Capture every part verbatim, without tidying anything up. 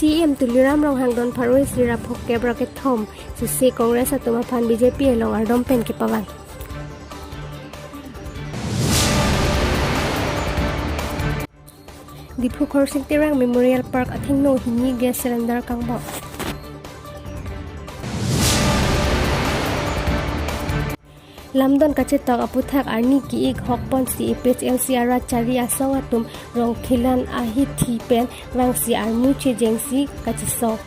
C M Tuliram Ronghang don pharo isi ra phongkep ra kethom sese Congress atum aphan B J P along ardom pen kepavang. Diphu Khorsing Terang Memorial Park athengno hini gas cylinder kangbop. Lamdon kachetok aputhak arni ki-ik hok ponsi A P H L C arat chari asong atum Rongkhelan ahithi pen vangsi armu chejengsi kachesong.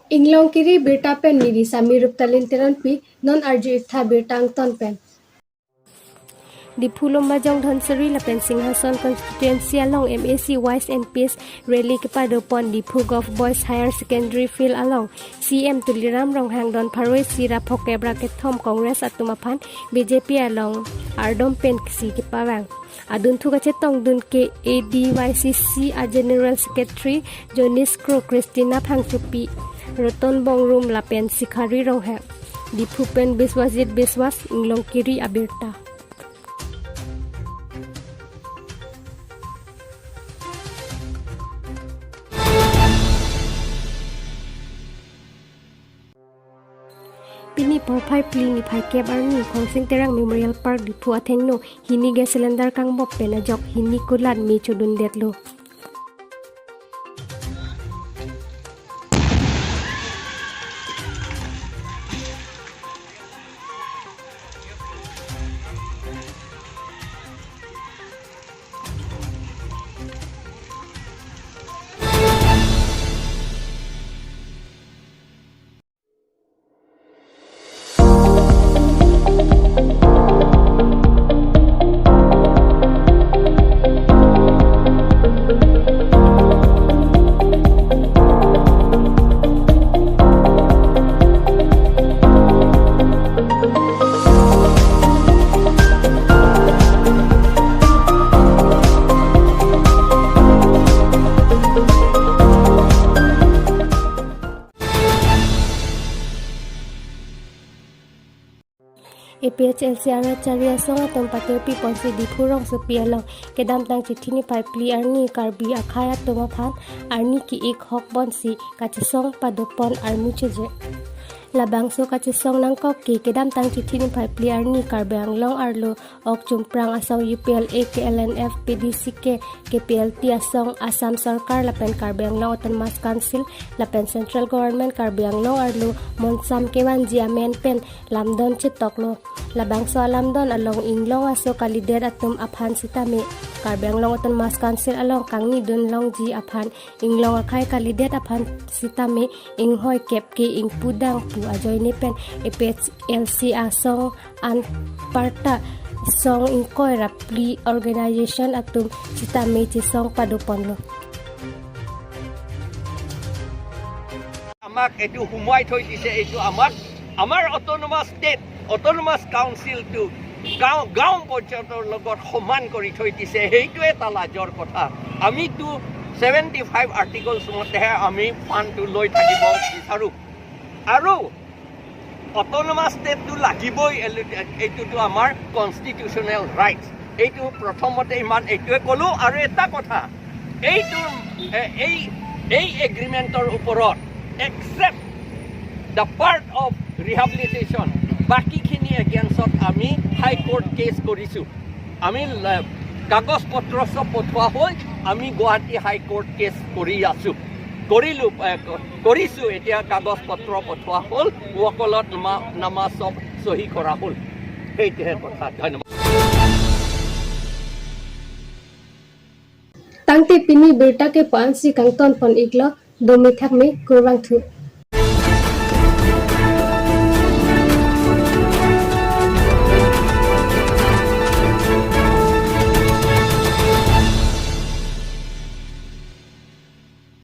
Inglongkiri birta pen neli Sami Ruptalin Teronpi, non arju-ik tha birta angton pen. Diphu Lumbajong Dhansiri lapen Singhason constituency along M A C Wise and Peace rally kepadopon Diphu Govt Boys Higher Secondary Field along C M Tuliram Ronghang don pharo isi ra phongkep ra kethom Congress atum aphan B J P along ardom pensi kepavang. Adunthu kachetongdun ke A D Y C C a General Secretary Jonis Kro, Christina Phangchopi, Roton Bongrung lapen Sikhari Ronghang. Diphu pen Biswajit Biswas, Inglongkiri abirta. Pini porphai phli niphai kep arni Khorsing Terang Memorial Park Diphu athengno hini gas cylinder kangbop pen ajok hini kulat me chodundetlo. A P H L C arat chari asong atum patirpi ponsi Diphu rongsopi along kedamtang chithi niphai phli arni Karbi akhei atum aphan arni ki-ik hok ponsi kachesong padopon armu cheje. Labangso kachesong nangkok ke kedamtang chithi niphai phli arni Karbi Anglong arlo ok chumprang asong U P L A, K L N F, P D C K, K P L T asong Assam Sorkar lapen Karbi Anglong Autonomous Council lapen Central Government Karbi Anglong arlo monsam kevanji amen pen lamdon chetoklo. Labangso alamdon along inglong aso kalidet atum aphan sitame Karbi Anglong Autonomous Council along kangnidun longji aphan inglong akhei kalidet aphan sitame inghoi kep ke ingpu dang pu ajoine pen A P H L C asong anparta song ingkoi ra phli organization atum sitame chesong padoponlo. আমাক এইটো সোমোৱাই থৈ দিছে, এইটো আমাক আমাৰ autonomous state, autonomous কাউন্সিলটো গাঁও, গাঁও পঞ্চায়তৰ লগত সমান কৰি থৈ দিছে। সেইটো এটা লাজৰ কথা। আমিতো ছেভেণ্টি ফাইভ আৰ্টিকলছ মতেহে আমি ফাণ্ডটো লৈ থাকিব বিচাৰোঁ। আৰু অট'নমাছ ষ্টেটটো লাগিবই, এল-, এইটোতো আমাৰ কনষ্টিটিউচনেল ৰাইটছ। এইটো প্ৰথমতে ইমান এইটোৱে ক'লোঁ। আৰু এটা কথা, এইটো, এ, এই, এই এগ্ৰিমেণ্টৰ ওপৰত except the part of rehabilitation, বাকীখিনি এগেইনষ্টত আমি হাই কোৰ্ট কেছ কৰিছোঁ। আমি ল-, কাগজ পত্ৰ চব পঠোৱা হ'ল, আমি গুৱাহাটী হাই কোৰ্ট কেছ কৰি আছোঁ, কৰিলোঁ, এ, ক-, কৰিছোঁ। এতিয়া কাগজ পত্ৰ পঠোৱা হ'ল, ৱকলত নামা, নামা চব চহী কৰা হ'ল। সেইটোহে কথা। ধন্যবাদ। Tangte pini birta ke puan si kangton pon iklo, dome thakme, kurvangthu.